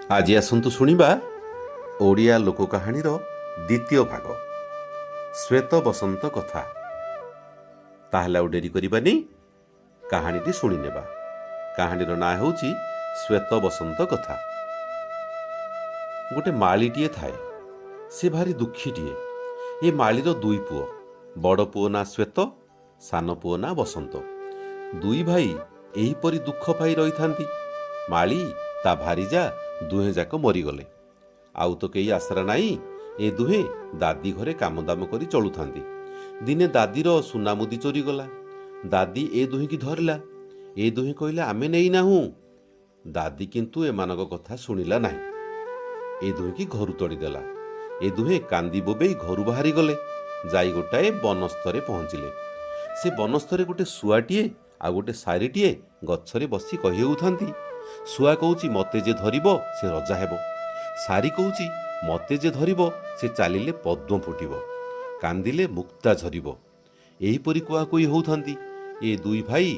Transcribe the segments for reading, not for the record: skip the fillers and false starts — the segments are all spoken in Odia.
ଆଜି ଆସନ୍ତୁ ଶୁଣିବା ଓଡ଼ିଆ ଲୋକକାହାଣୀର ଦ୍ୱିତୀୟ ଭାଗ, ଶ୍ୱେତ ବସନ୍ତ କଥା। ତାହେଲେ ଆଉ ଡେରି କରିବାନି, କାହାଣୀଟି ଶୁଣିନେବା। କାହାଣୀର ନାଁ ହେଉଛି ଶ୍ୱେତ ବସନ୍ତ କଥା। ଗୋଟେ ମାଳିଟିଏ ଥାଏ, ସେ ଭାରି ଦୁଃଖୀଟିଏ। ଏ ମାଳିର ଦୁଇ ପୁଅ। ବଡ଼ ପୁଅ ନାଁ ଶ୍ୱେତ, ସାନ ପୁଅ ନାଁ ବସନ୍ତ। ଦୁଇ ଭାଇ ଏହିପରି ଦୁଃଖ ପାଇ ରହିଥାନ୍ତି। ମାଳି ତା ଭାରିଜା ଦୁହେଁ ଯାକ ମରିଗଲେ। ଆଉ ତ କେହି ଆଶ୍ରା ନାହିଁ। ଏ ଦୁହେଁ ଦାଦି ଘରେ କାମଦାମ କରି ଚଳୁଥାନ୍ତି। ଦିନେ ଦାଦିର ସୁନା ମୁଦି ଚୋରିଗଲା। ଦାଦି ଏ ଦୁହିଁକି ଧରିଲା। ଏ ଦୁହେଁ କହିଲେ, ଆମେ ନେଇନାହୁଁ। ଦାଦି କିନ୍ତୁ ଏମାନଙ୍କ କଥା ଶୁଣିଲା ନାହିଁ। ଏ ଦୁହିଁକି ଘରୁ ତଡ଼ିଦେଲା। ଏ ଦୁହେଁ କାନ୍ଦି ବୋବେଇ ଘରୁ ବାହାରିଗଲେ। ଯାଇ ଗୋଟାଏ ବନସ୍ତରେ ପହଞ୍ଚିଲେ। ସେ ବନସ୍ତରେ ଗୋଟେ ଶୁଆଟିଏ ଆଉ ଗୋଟେ ଶାରୀଟିଏ ଗଛରେ ବସି କହି ହେଉଥାନ୍ତି। ଶୁଆ କହୁଛି, ମୋତେ ଯେ ଧରିବ ସେ ରଜା ହେବ। ଶାରୀ କହୁଛି, ମୋତେ ଯେ ଧରିବ ସେ ଚାଲିଲେ ପଦ୍ମ ଫୁଟିବ, କାନ୍ଦିଲେ ମୁକ୍ତା ଝରିବ। ଏହିପରି କୁହାକୁହି ହେଉଥାନ୍ତି। ଏ ଦୁଇ ଭାଇ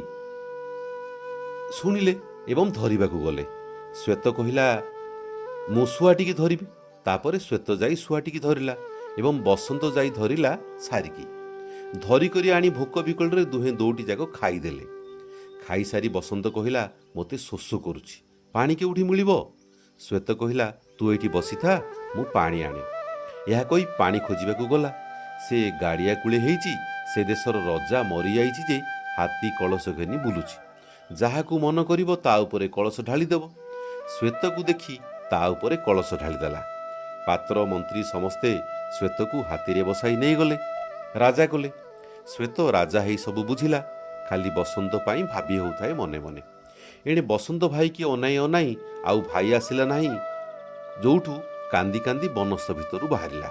ଶୁଣିଲେ ଏବଂ ଧରିବାକୁ ଗଲେ। ଶ୍ୱେତ କହିଲା, ମୁଁ ଶୁଆଟିକି ଧରିବି। ତାପରେ ଶ୍ୱେତ ଯାଇ ଶୁଆଟିକି ଧରିଲା ଏବଂ ବସନ୍ତ ଯାଇ ଧରିଲା ଶାରୀକି। ଧରିକରି ଆଣି ଭୋକ ବିକଳରେ ଦୁହେଁ ଦୋଟି ଯାକ ଖାଇଦେଲେ। ଖାଇସାରି ବସନ୍ତ କହିଲା, ମୋତେ ଶୋଷ କରୁଛି, ପାଣି କେଉଁଠି ମିଳିବ? ଶ୍ୱେତ କହିଲା, ତୁ ଏଇଠି ବସିଥା, ମୁଁ ପାଣି ଆଣେ। ଏହା କହି ପାଣି ଖୋଜିବାକୁ ଗଲା। ସେ ଗାଡ଼ିଆ କୂଳେ ହେଇଛି। ସେ ଦେଶର ରଜା ମରିଯାଇଛି ଯେ ହାତୀ କଳସ ଘେନି ବୁଲୁଛି। ଯାହାକୁ ମନ କରିବ ତା ଉପରେ କଳସ ଢାଳିଦେବ। ଶ୍ୱେତକୁ ଦେଖି ତା ଉପରେ କଳସ ଢାଳିଦେଲା। ପାତ୍ର ମନ୍ତ୍ରୀ ସମସ୍ତେ ଶ୍ୱେତକୁ ହାତୀରେ ବସାଇ ନେଇଗଲେ, ରାଜା କଲେ। ଶ୍ୱେତ ରାଜା ହେଇ ସବୁ ବୁଝିଲା। ଖାଲି ବସନ୍ତ ପାଇଁ ଭାବି ହେଉଥାଏ ମନେ ମନେ। ଏଣେ ବସନ୍ତ ଭାଇକି ଅନାଇ ଅନାଇ ଆଉ ଭାଇ ଆସିଲା ନାହିଁ ଯୋଉଠୁ କାନ୍ଦି କାନ୍ଦି ବନସ୍ତ ଭିତରୁ ବାହାରିଲା।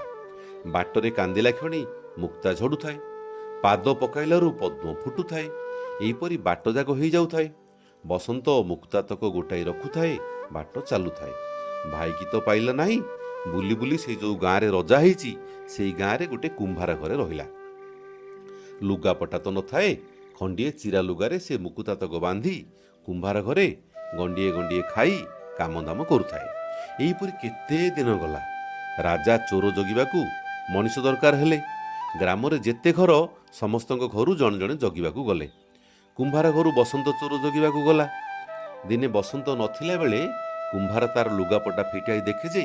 ବାଟରେ କାନ୍ଦିଲା କ୍ଷଣି ମୁକ୍ତା ଝଡ଼ୁଥାଏ, ପାଦ ପକାଇଲାରୁ ପଦ୍ମ ଫୁଟୁଥାଏ। ଏହିପରି ବାଟ ଯାକ ହେଇଯାଉଥାଏ। ବସନ୍ତ ମୁକ୍ତାତକ ଗୋଟାଇ ରଖୁଥାଏ, ବାଟ ଚାଲୁଥାଏ। ଭାଇକି ତ ପାଇଲା ନାହିଁ। ବୁଲି ବୁଲି ସେଇ ଯୋଉ ଗାଁରେ ରଜା ହେଇଛି, ସେଇ ଗାଁରେ ଗୋଟେ କୁମ୍ଭାର ଘରେ ରହିଲା। ଲୁଗାପଟା ତ ନଥାଏ। ଖଣ୍ଡିଏ ଚିରା ଲୁଗାରେ ସେ ମୁକୁତାତକ ବାନ୍ଧି କୁମ୍ଭାର ଘରେ ଗଣ୍ଡିଏ ଗଣ୍ଡିଏ ଖାଇ କାମଦାମ କରୁଥାଏ। ଏହିପରି କେତେ ଦିନ ଗଲା। ରାଜା ଚୋର ଜଗିବାକୁ ମଣିଷ ଦରକାର ହେଲେ। ଗ୍ରାମରେ ଯେତେ ଘର, ସମସ୍ତଙ୍କ ଘରୁ ଜଣେ ଜଣେ ଜଗିବାକୁ ଗଲେ। କୁମ୍ଭାର ଘରୁ ବସନ୍ତ ଚୋର ଜଗିବାକୁ ଗଲା। ଦିନେ ବସନ୍ତ ନଥିଲା ବେଳେ କୁମ୍ଭାର ତାର ଲୁଗାପଟା ଫିଟାଇ ଦେଖେ ଯେ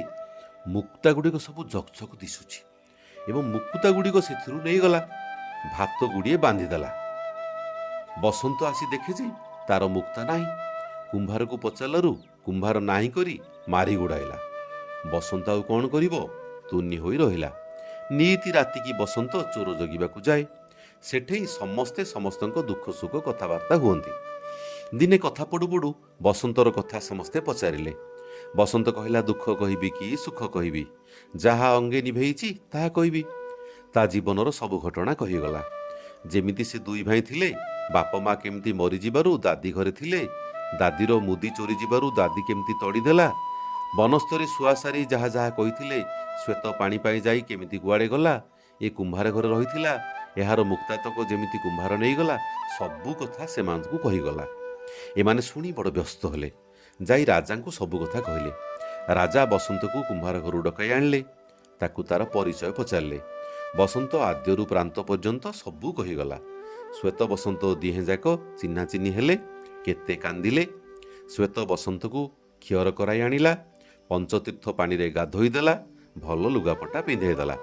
ମୁକ୍ତା ଗୁଡ଼ିକ ସବୁ ଜକଜକ ଦିଶୁଛି ଏବଂ ମୁକୁତା ଗୁଡ଼ିକ ସେଥିରୁ ନେଇଗଲା, ଭାତ ଗୁଡ଼ିଏ ବାନ୍ଧିଦେଲା। ବସନ୍ତ ଆସି ଦେଖେ ଯେ ତାର ମୁକ୍ତା ନାହିଁ। କୁମ୍ଭାରକୁ ପଚାରିଲାରୁ କୁମ୍ଭାର ନାହିଁ କରି ମାରି ଗୋଡ଼ାଇଲା। ବସନ୍ତ ଆଉ କ'ଣ କରିବ, ତୁନି ହୋଇ ରହିଲା। ନିତି ରାତିକି ବସନ୍ତ ଚୋର ଜଗିବାକୁ ଯାଏ। ସେଠେଇ ସମସ୍ତେ ସମସ୍ତଙ୍କ ଦୁଃଖ ସୁଖ କଥାବାର୍ତ୍ତା ହୁଅନ୍ତି। ଦିନେ କଥା ପଡୁ ପଡୁ ବସନ୍ତର କଥା ସମସ୍ତେ ପଚାରିଲେ। ବସନ୍ତ କହିଲା, ଦୁଃଖ କହିବି କି ସୁଖ କହିବି? ଯାହା ଅଙ୍ଗେ ନିଭେଇଛି ତାହା କହିବି। ତା ଜୀବନର ସବୁ ଘଟଣା କହିଗଲା। ଯେମିତି ସେ ଦୁଇ ଭାଇ ଥିଲେ, ବାପ ମା କେମିତି ମରିଯିବାରୁ ଦାଦି ଘରେ ଥିଲେ, ଦାଦିର ମୁଦି ଚୋରି ଯିବାରୁ ଦାଦି କେମିତି ତଡ଼ିଦେଲା, ବନସ୍ତରେ ଶୁଆଶାରୀ ଯାହା ଯାହା କହିଥିଲେ, ଶ୍ୱେତ ପାଣି ପାଇଁ ଯାଇ କେମିତି କୁଆଡ଼େ ଗଲା, ଏ କୁମ୍ଭାର ଘରେ ରହିଥିଲା, ଏହାର ମୁକ୍ତାତକ ଯେମିତି କୁମ୍ଭାର ନେଇଗଲା, ସବୁ କଥା ସେମାନଙ୍କୁ କହିଗଲା। ଏମାନେ ଶୁଣି ବଡ଼ ବ୍ୟସ୍ତ ହେଲେ। ଯାଇ ରାଜାଙ୍କୁ ସବୁ କଥା କହିଲେ। ରାଜା ବସନ୍ତକୁ କୁମ୍ଭାର ଘରୁ ଡକାଇ ଆଣିଲେ। ତାକୁ ତାର ପରିଚୟ ପଚାରିଲେ। ବସନ୍ତ ଆଦ୍ୟରୁ ପ୍ରାନ୍ତ ପର୍ଯ୍ୟନ୍ତ ସବୁ କହିଗଲା। ଶ୍ୱେତ ବସନ୍ତ ଦିହେଁ ଯାକ ଚିହ୍ନା ଚିହ୍ନି ହେଲେ, କେତେ କାନ୍ଦିଲେ। ଶ୍ୱେତ ବସନ୍ତକୁ ଖିଅର କରାଇ ଆଣିଲା, ପଞ୍ଚତୀର୍ଥ ପାଣିରେ ଗାଧୋଇ ଦେଲା, ଭଲ ଲୁଗାପଟା ପିନ୍ଧାଇ ଦେଲା।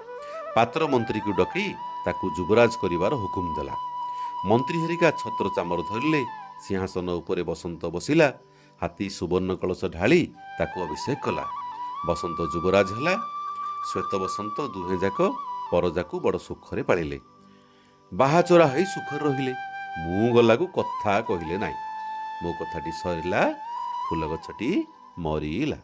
ପାତ୍ର ମନ୍ତ୍ରୀକୁ ଡକେଇ ତାକୁ ଯୁବରାଜ କରିବାର ହୁକୁମ ଦେଲା। ମନ୍ତ୍ରୀ ହେରିକା ଛତ୍ର ଚାମର ଧରିଲେ। ସିଂହାସନ ଉପରେ ବସନ୍ତ ବସିଲା। ହାତୀ ସୁବର୍ଣ୍ଣ କଳସ ଢାଳି ତାକୁ ଅଭିଷେକ କଲା। ବସନ୍ତ ଯୁବରାଜ ହେଲା। ଶ୍ୱେତ ବସନ୍ତ ଦୁହେଁ ଯାକ ପରଜାକୁ ବଡ଼ ସୁଖରେ ପାଳିଲେ। ବାହାଚୋରା ହେଇ ସୁଖରେ ରହିଲେ। ମୁଁ ଗଲାକୁ କଥା କହିଲେ ନାହିଁ। ମୋ କଥାଟି ସରିଲା, ଫୁଲ ଗଛଟି ମରିଲା।